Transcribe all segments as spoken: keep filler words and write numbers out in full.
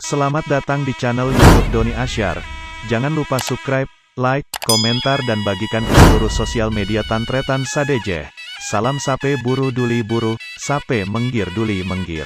Selamat datang di channel YouTube Doni Asyar. Jangan lupa subscribe, like, komentar, dan bagikan ke seluruh sosial media tan-tarètan sadhâjâ. Salam sapè buru duli buru, sapè mèngghir duli mèngghir.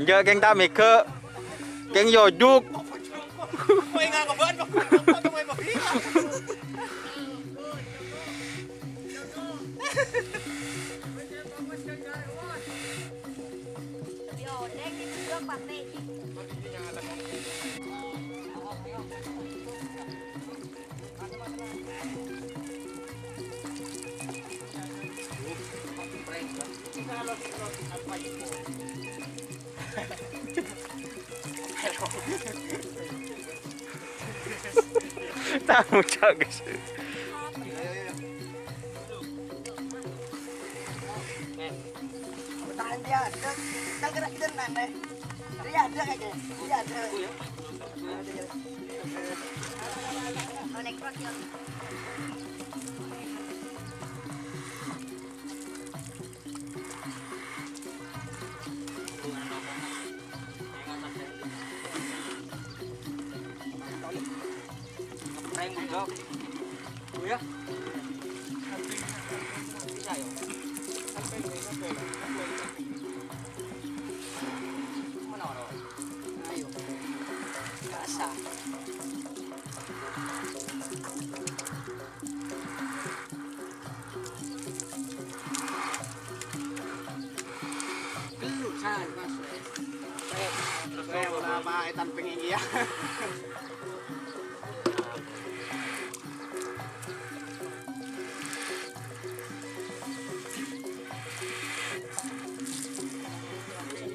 Enjâ', kèng ta' mèghâ', kèng yojuk. Tahu, Cak, guys. Ngeprank, Bro. Oh, ya? Bisa, ya? Mana, Bro? Ayo. Biasa. Gellu, salah, Mas. Terus, terus, apa, etan pengen iya?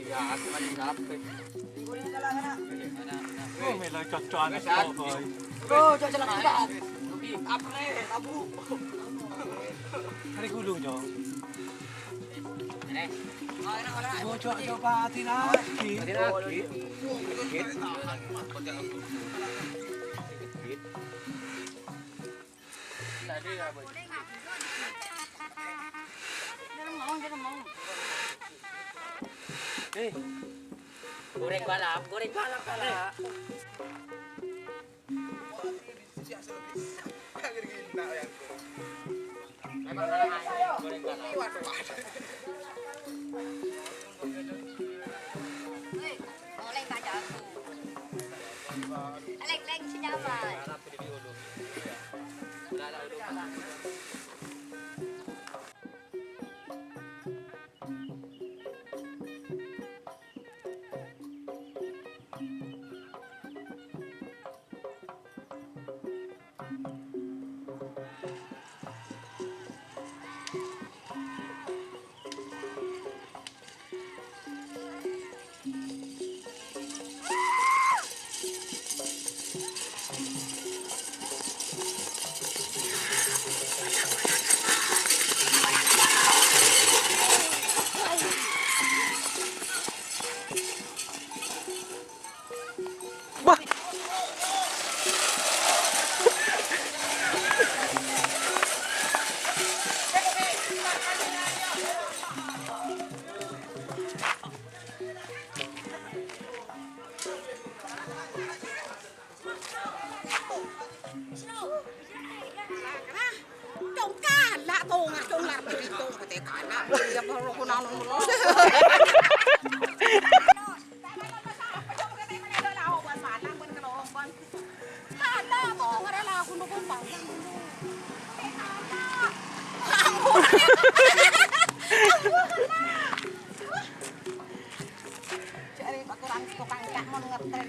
Ya, aku kan capek. Oh, melo cocokan. Bro, cocok lah, Pak. Apa nih? Abu. Hari gulu, Cok. Cocok, coba hati lagi. Hati lagi. Eh, goreng balap, goreng balap, balap. Woi, oleh nggak jago. Leng-leng senyaman. Wah. Cong kala' tonga, cong lar budi tong pete kala'. Iya, baru aku nanon dulu. Kala', tonga rela aku nukun panjang dulu. Eh, kala'. Ampun. Ampun, kala'. Jare pakoran tukang cak mon ngetrek.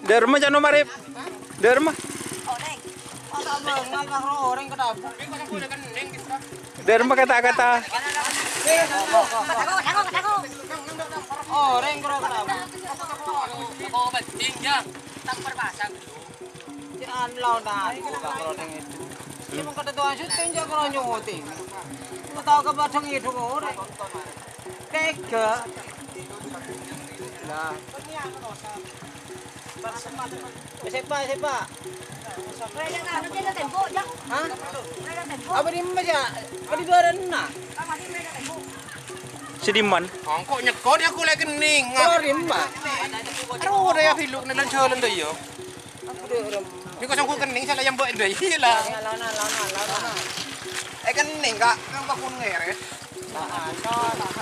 Dâ' remma, Cak Nomarip? Dâ' remma? Dâ' remma kata-kata. Orèng karo kata. Oh, penting, Jang. Tak berpasang. Jangan lawan aku, Pak, kalau yang itu. Ini mau kata tuan syuting, jangan kalau nyuting. Mau tahu ke padang itu, orèng. Tega. Lah. Siapa, siapa? Hah? Apa di mana, Cak? Apa di luaran, nah? Sediman. Engko' nyekor ya kulai kening. Keluarin, Pak. Aduh, udah ya, Filuk, nelan jalan tuh, ya. Aku udah rem-, Mè' kosong ku kenning, salah yang mbok ndai. Iya lah. Lawan, lawan, lawan, lawan. Eh, kenning, Kak. Napa pun ngeret? Nah, no, no.